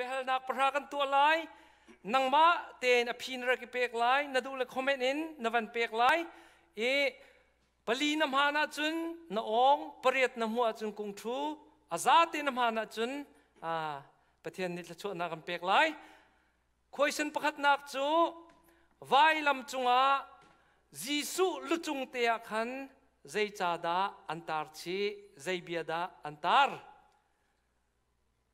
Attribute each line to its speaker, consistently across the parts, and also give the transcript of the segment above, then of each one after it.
Speaker 1: Biahalnak pahra kan tuah lai. Nangmah tein a phi na rak i pek lai. Na duh le comment in na van pek lai. I pali na hmaan ahcun na awng, pariat na hmuh ahcun kung ṭhu, a zate na hmaan ahcun Pathian nih thluachuahnak kan pek lai. Question pakhatnak cu vailam cungah Jesuh lucung te ah khan zei ca dah an tar chih, zei bia dah an tar?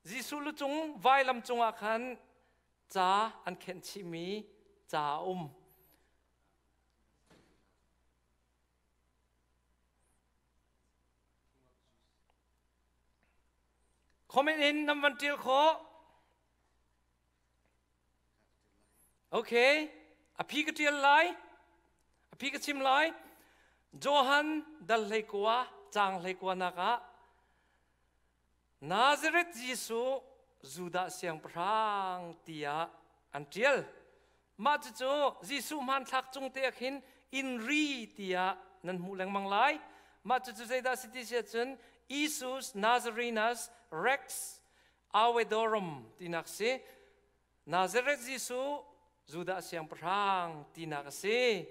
Speaker 1: Jesuh lucung vailam cungah khan ca an khenh chihmi ca a um. Comment in nan van ṭial khawh. Okay, a phi ka ṭial lai. A phi ka chim lai. Johan dal hleikua caang hleikua nak ah Nazareth Jesuh Judah siangpahrang tiah an ṭial. Mah cucu Jesuh hmanthlak cung te ah khin inri tiah nan hmuh lengmang lai. Mah cucu zeidah a si ti si ahcun Isus Nazarenus Rex Awedorum tinak si. Nazareth Jesuh Judah siangpahrang tinak a si.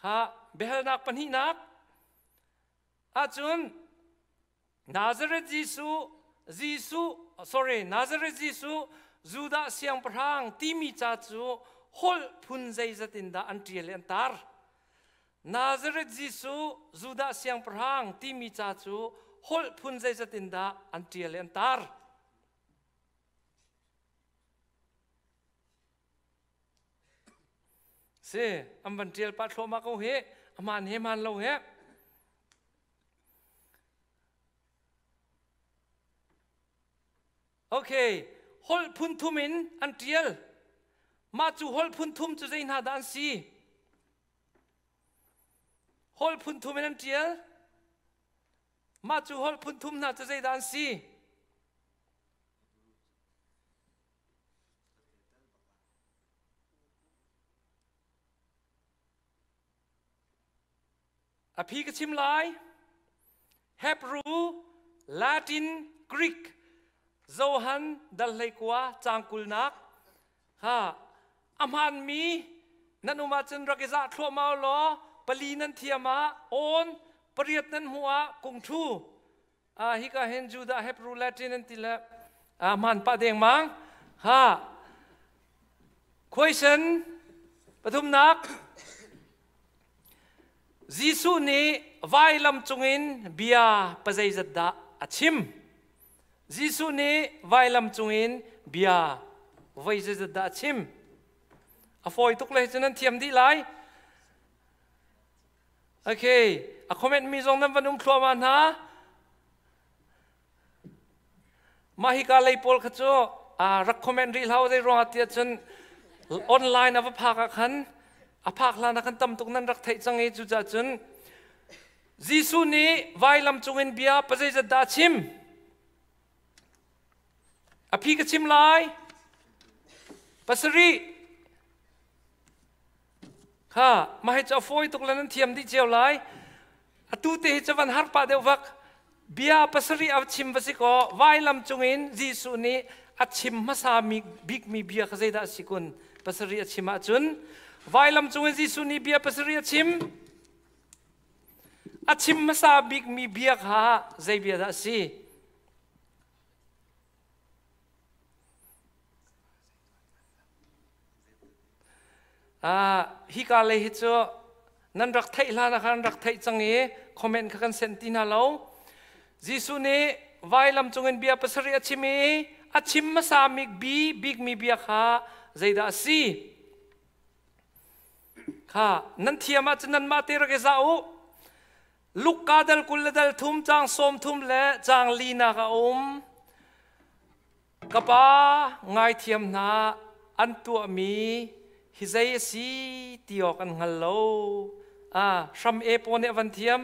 Speaker 1: Kha biahalnak pahnihnak ahcun Nazareth Jesuh, Jesuh, sorry, Nazareth Jesuh, Judah siangpahrang timi ca cu holh phun zeizat in dah an ṭial i an tar. Nazareth Jesuh, Judah siangpahrang timi ca cu holh phun zeizat in dah an ṭial i an tar. Si, an van ṭial pah thluahmah ko hi, a hmaan he hmaan lo he. Okay, holh phun thum in an ṭial. Mah cu holh phun thum cu zei hna dah an si? Holh phun thum in an ṭial. Mah cu holh phun thum hna cu zeidah an si? A phi ka chim lai. Hebrew, Latin, Greek, Johan dal hleikua caang kulnak ha a hmaanmi nan um ahcun rak i zah thluahmah u law pali nan thiam ah awn pariat nan hmuh ah kung ṭhu ah hika hin Judah Hebrew Latin an ti le a hmaan pah dengmang ha question pathumnak Jesuh nih vailam cungin bia pazeizat dah a chim Jesuh nih vailam cungin bia voi zeizat dah a chim a fawi tuk le cu nan thiam dih lai Okay, a comment mi zong nan van um thluahmah hna. Mah hika lei pawl kha cu rak comment rih hlah zei ruangah tiah cun online a va phak ah khan a phak hlan ah khan tam tuk nan rak theih cang i cucaah cun Jesuh nih vailam cungin bia pazeizat dah a chim? A phi ka chim lai. Pasarih. Kha, mah hi cu a fawi tuk le nan thiam dih cio lai. Atu te hi cu van har pah deuh vak. Bia pasarih a chim va si kaw vailam cungin Jesuh nih a chim hmasa mi bikmi bia kha zeidah a si kun? Pasarih a chim ahcun vailam cungin Jesuh nih bia pasarih a chim. A chim hmasa bikmi bia kha zei bia dah a si? Hika lei hi cu nan rak theih hlan ah khan rak theih cang i comment kha kan send ti hna lo. Jesuh nih vailam cungin bia pasarih a chim i a chim hmasa bi bikmi bia kha zeidah a si? Kha nan thiam ahcun nanmah te rak i zah u. Luka dal 20 le dal thum caang 30 le caang linak a um. Ka pa ngaithiam hna an tuahmi hi zei a si ti awk an hngal lo. Ah, hram e paw nih a van thiam.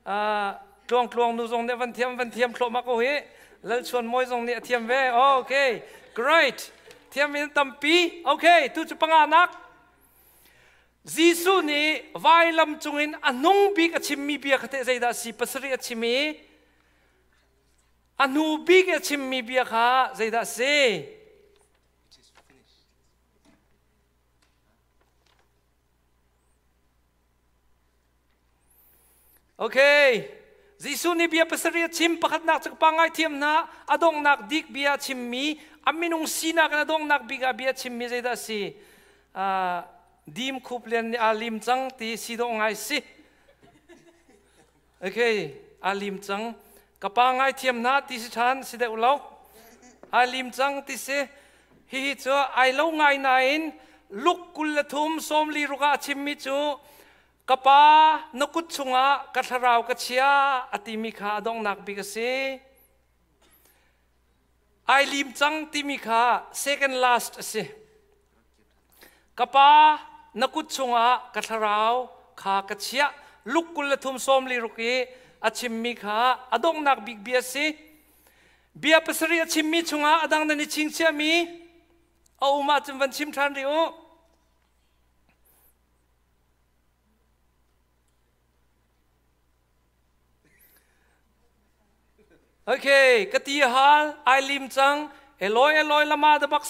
Speaker 1: Ah, tluang tluang nu zong nih a van thiam, van thiam thluahmah ko hi. Lal Chuan Mawi zong nih a thiam ve. Okay, great. Thiam in tampi. Okay, tu cu panga nak. Jesuh nih vailam cungin a hnung bik a chimmi bia kha teh zeidah a si? Pasarih a chim i a hnu bik a chimmi bia kha zeidah a si? Okay. Jesuh nih bia pasarih a chim pakhatnak cu pa ngaithiam hna a donghnak dik bia a chimmi a minung sinak in a donghnak bik ah bia a chimmi zeidah a si? Uh, dim khup lian nih aa lim cang ti si dawh ngai si. Okay, aa lim cang. Ka pa ngaithiam hna ti si ṭhan si deuh lo. Aa lim cang ti si. Hihi cu ai lo ngai nain luk 23 sawmli ruk ah a chimmi cu Ka pa, na kut chungah ka thlarau ka chia a timi kha a donghnak bik a si. Ai lim cang timi kha second last a si. Ka pa, na kut chungah ka thlarau kha ka chiah. Luk 23 sawmli ruk i a chimmi kha a donghnak bik bia a si. Bia pasarih a chimmi chungah a dang nan i chingchiahmi a um ahcun van chim ṭhan rih u. Okay, ka ti hal, ai lim cang. Eloi, Eloi, lama dabak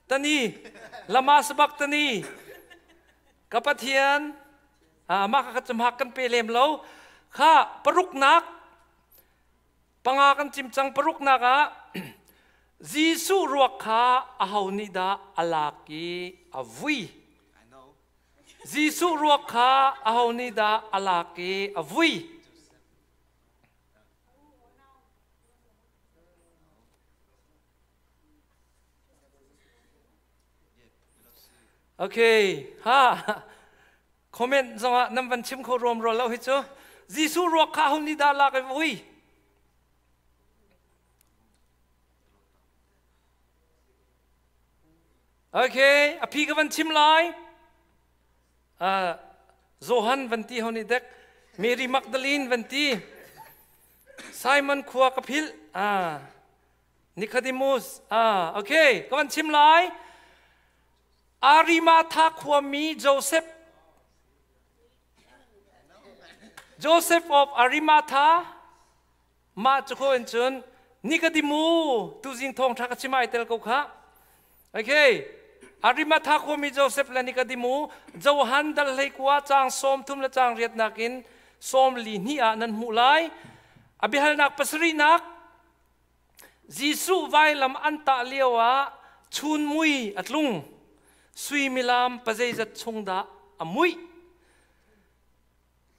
Speaker 1: tani. Lama sabak tani. Ka Pathian, mah ka ka kan pe lem lo. Kha paruknak Panga kan cim cang paruknak ah Jesuh ruak kha aho nih dah a lak i a vui? Jesuh ruak kha aho nih dah a lak i a vui? Okay, ha. Comment zongah nan van chim kho ruam rual lo hi cu. Jesuh ruak kha ho nih dah lak i vui? Okay, a phi ka van chim lai. Uh, Johan van ti ho nih dek. Mary Magdalene van ti. Simon khua ka philh. Ah, Nicodemus. Ah, okay, ka van chim lai. Arimatha khuami Joseph Joseph of Arimatha mah cu ko in cun Nikadimu tuzing thawngṭha ka chim ai tel ko kha. Okay. Arimatha khuami Joseph le Nikadimu Johan dal hlei kua caang 30 le caang riatnak in 42 ah nan hmuh lai. A biahalnak pasarihnak Jesuh vailam an tah lioah chunmui a tlung. Suimilam pazeizat chung dah a muih?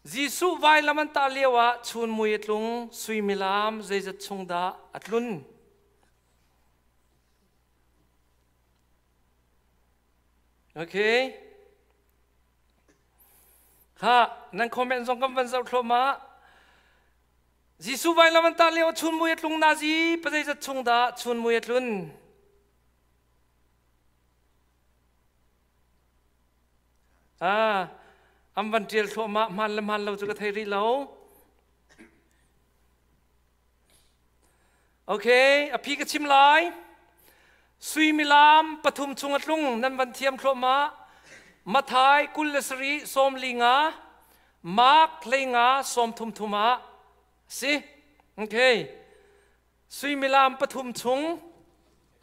Speaker 1: Jesuh vailam an tah lioah chunmui a tlung. Suimilam zeizat chung dah a tlun? Okay. Ha, nan comment zong kan van zoh thluahmah. Jesuh vailam an tah lio chunmui a tlung nazi pazeizat chung dah chunmui a tlun? Ah, an van ṭial thluahmah hmaan le hmaan lo cu ka thei rih lo. Okay, a phi ka chim lai. Suimilam pathum chung a tlung nan van thiam thluahmah. Mathai 27 sawmli nga, Mark 15 sawm thum thum ah si. Okay. Suimilam pathum chung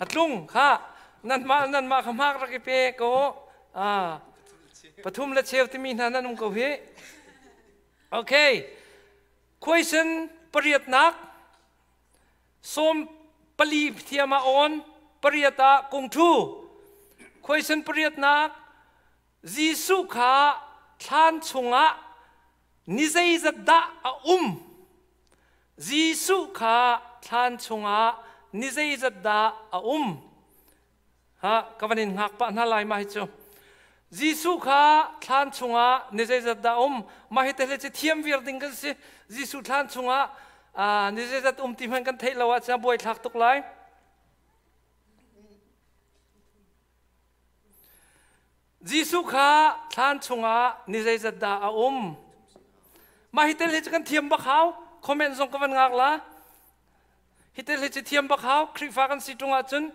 Speaker 1: a tlung kha nanmah nanmah kha hmak rak i pe ko. Ah, pathum le cheu timi hna nan um ko hi. Okay. Question pariatnak sawm pali thiam ah on pariat ah kung thu. Question pariatnak Jesuh kha thlan chungah ni zeizat dah a um? Jesuh kha thlan chungah ni zeizat dah a um? Ha, ka van in hngak pah hna lai mah hi cu. Jesuh kha thlan chungah ni zeizat dah um? Mah hi te cu thiam viar ding kan si. Jesuh thlan chungah ni zeizat um ti hmanh kan theih lo ahcun a buai thlak tuk lai. Jesuh kha thlan chungah ni zeizat dah a um? Mah hi tel hi cu kan thiam bak hau. Comment zong ka van ngak la. Hi tel hi cu thiam bak hau. Khrihfa kan si ṭung ahcun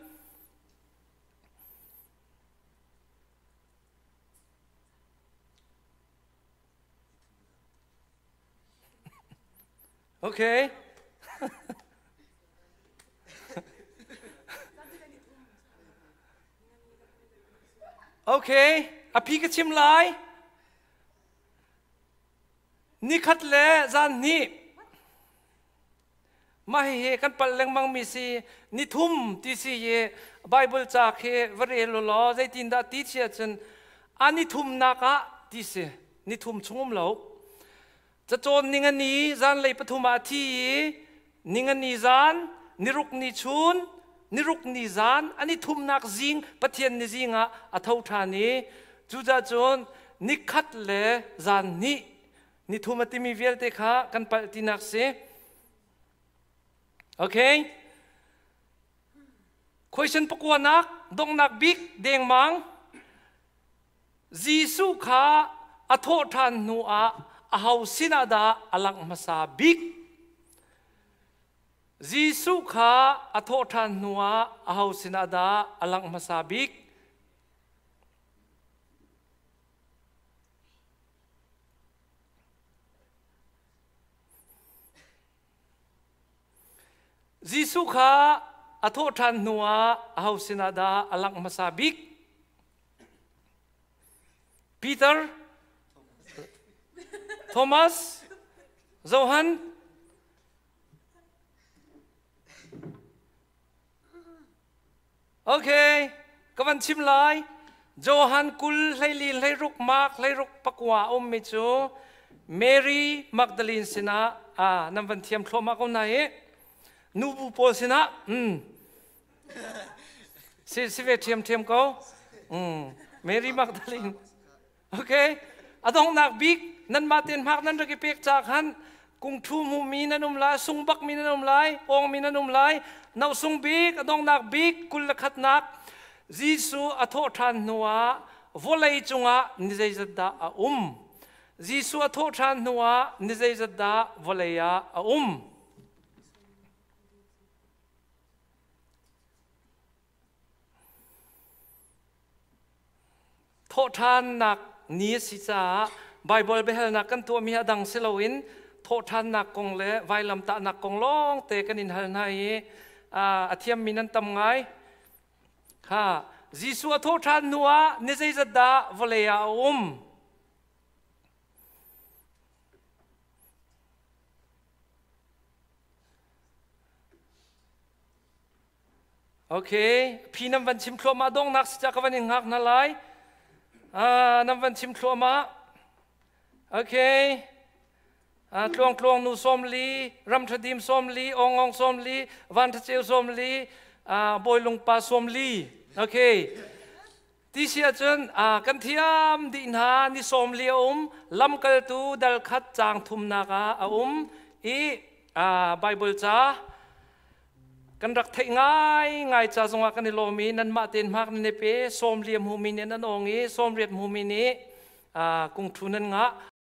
Speaker 1: Okay. Okay, a phi ka chim lai. Nikhat le zan hnih. Mah hihi kan palh lengmang mi si nithum ti si hi Bible ca khi va rel u law zeitindah ti si ahcun a nithumnak ah ti si nithum chung um lo. Cacawn ningani zanlei pathum ah a thi i ningani zan niruk ni chun niruk ni zan a nithumnak zing Pathian ni zing ah a tho ṭhan i cucaah cun nikhat le zan hnih nithum a timi vialte kha kan palh tinak si. Okay. Question pakuanak donghnak bik dengmang Jesuh kha a thawh ṭhan hnuah aho sinah dah a langh hmasa bik? Jesuh kha a thawh ṭhan hnuah aho sinah dah a langh hmasa bik? Jesuh kha a thawh ṭhan hnuah aho sinah dah a langh hmasa bik? Peter, Thomas, Johan, Okay, ka van chim lai. Johan 20 hlei 16 Mark 16 pakua ummi cu Mary Magdalene sinah ah nan van thiam thluahmah ko na hi. Nubu pawl sinah Si si ve ṭhiamṭhiam ko. Mary Magdalene. Okay. A donghnak bik nanmah tein hmak nan rak i pek ca khan kungṭhu hmumi nan um lai, sung bakmi nan um lai, awngmi nan um lai. No sung bik, a donghnak bik 21nak Jesuh a thawh ṭhan hnuah vawlei cungah ni zeizat dah a um? Jesuh a thawh ṭhan hnuah ni zeizat dah vawlei ah a um? Thawhṭhannak ni a si caah Baibal biahalnak kan tuahmi a dang si loin thawhṭhannak kong le vailamtahnak kong lawngte kan in hal hna i a thiammi nan tam ngai. Kha Jesuh a thawhṭhan hnuah ni zeizat dah vawlei ah a um? Okay, phi nan van chim thluahmah dongnak si ca ka van in hngak hna lai. Nan van chim thluahmah. Okay. Tluang tluang nu 40, ram thadim 40, ong ong 40, van thaceu 40, bawi lungpa 40. Okay. Ti si ahcun kan thiam dih hna ni 40 a um lamkaltu dal khat caang thumnak ah a um i Bible ca kan rak theih ngai ngai ca zongah kan i lawm i nanmah tein hmak nan i pe 40 a hmumi nih nan awng i 80 hmumi nih kungṭhu nan ngah.